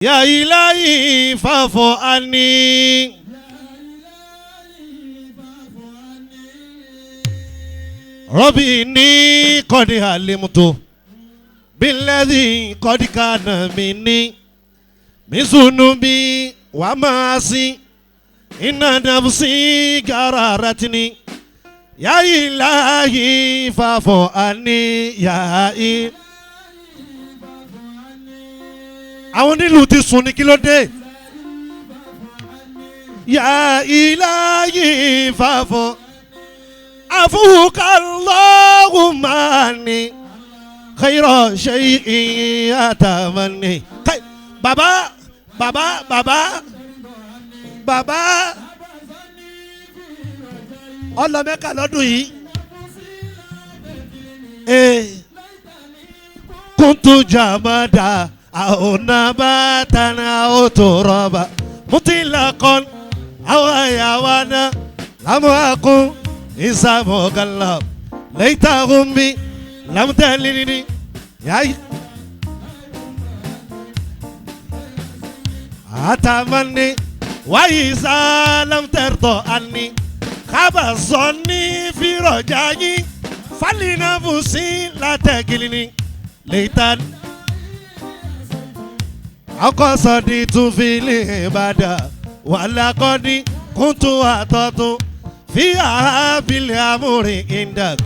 يا إلهي فاعف عني ربي إني قد علمت بالذي قد كان مني من ذنوبي ومعاصي إن نفسي قرارتني يا إلهي فاعف عني يا إلهي. Àwọn onílù ti sùn ní kí ló dé. Ya ilahi fàfọ àfúkà Allahumma ni khayra shay'in atamanni. Bàbá bàbá bàbá bàbá ọlọ́mẹ́ka lọ́dún yìí. Kuntu jamada. أو نباتا أو ترابا مطلقا أو حيوانا لم أكن إنسان مكلف ليت أمي لم تلدني يا أتمني وإذا لم ترضى عني خاب ظني في رجائي فلنفسي لا تكلني ليت akọsọdí tún fi lè bàdà wàlákọ́dí kúntù àtọ̀tún fi àhábìlẹ̀ amúrin indak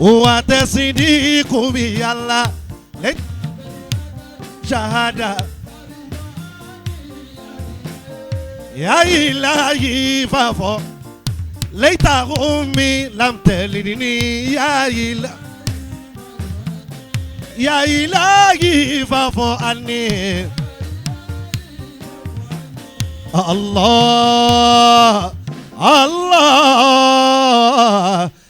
òwà tẹ̀sídì kùmí yàrá lẹ́yìn ṣahada. Ya ilahi fàfọ́ lẹ́tà omi lamtẹ̀lì ní ya ilahi fàfọ́ àní. Allah, Allah,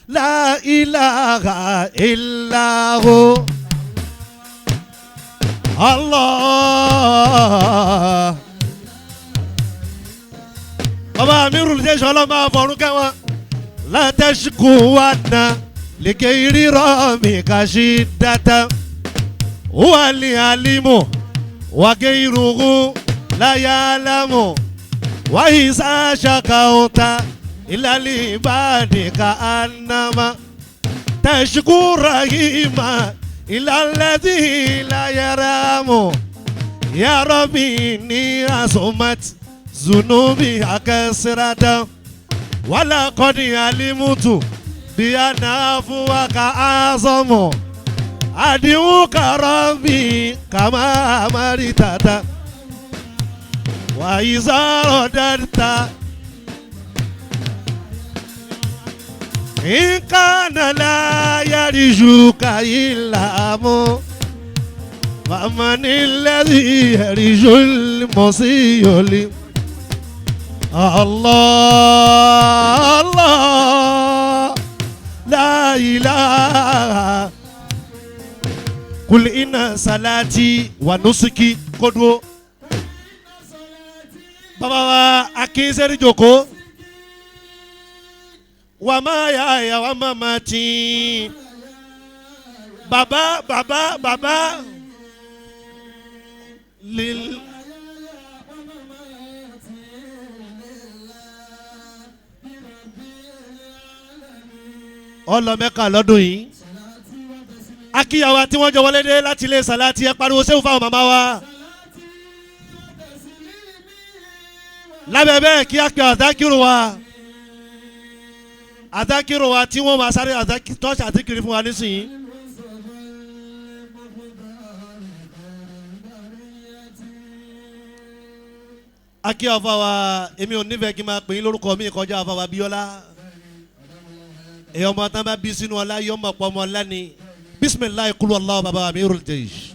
la ilaha illa hu. Allah. Bàbá Amirul Jaysh ọlọ́mọ àfọ̀rún kẹwọn. La tashku wanna li rabbika shiddatan. Huwa al-alimu wa ghayruhu la ya'lamu. وإذا شكوت إلى العباد كأنما تشكو رحيما إلى الذي لا يرام يا ربي إني عصمت ذنوبي كثرة ولقد علمت بأن عفوك أعظم أدعوك ربي كما أمرت وإذا رددت إن كان لا يرجوك إلا مو فمن الذي يرجو المصير لي الله الله لا إله قل إن صلاتي ونسكي قدوة. Bàbá wa akínsẹ́rì jòkó wà má yà yà wà má má tì bàbá bàbá bàbá lil. Ọlọ́mẹ́ka lọ́dún yìí akíyàwó tí wọ́n jọ wọlé dé láti ilé sàláàtì ẹ pariwo sẹ́wọ̀n fáwọn màmá wa. Lábẹ́ bẹ́ẹ̀ kí á pe àdákìrò wa àdákìrò wa tí wọ́n máa sáré tọ́ṣà àdíkiri fún wa nísìnyí. Akí ọ̀fà wa èmi ò nífẹ̀ẹ́ kí n máa pè yín lórúkọ mi kọjá ọ̀fà wa Bíọ́lá. Èèyàn ọmọ tán bá bí sínú ọlá yọ ọmọ pọ̀ ọmọ ọlá ni. Bisimilayi kúlú Allahu baba Amirul Jaysh.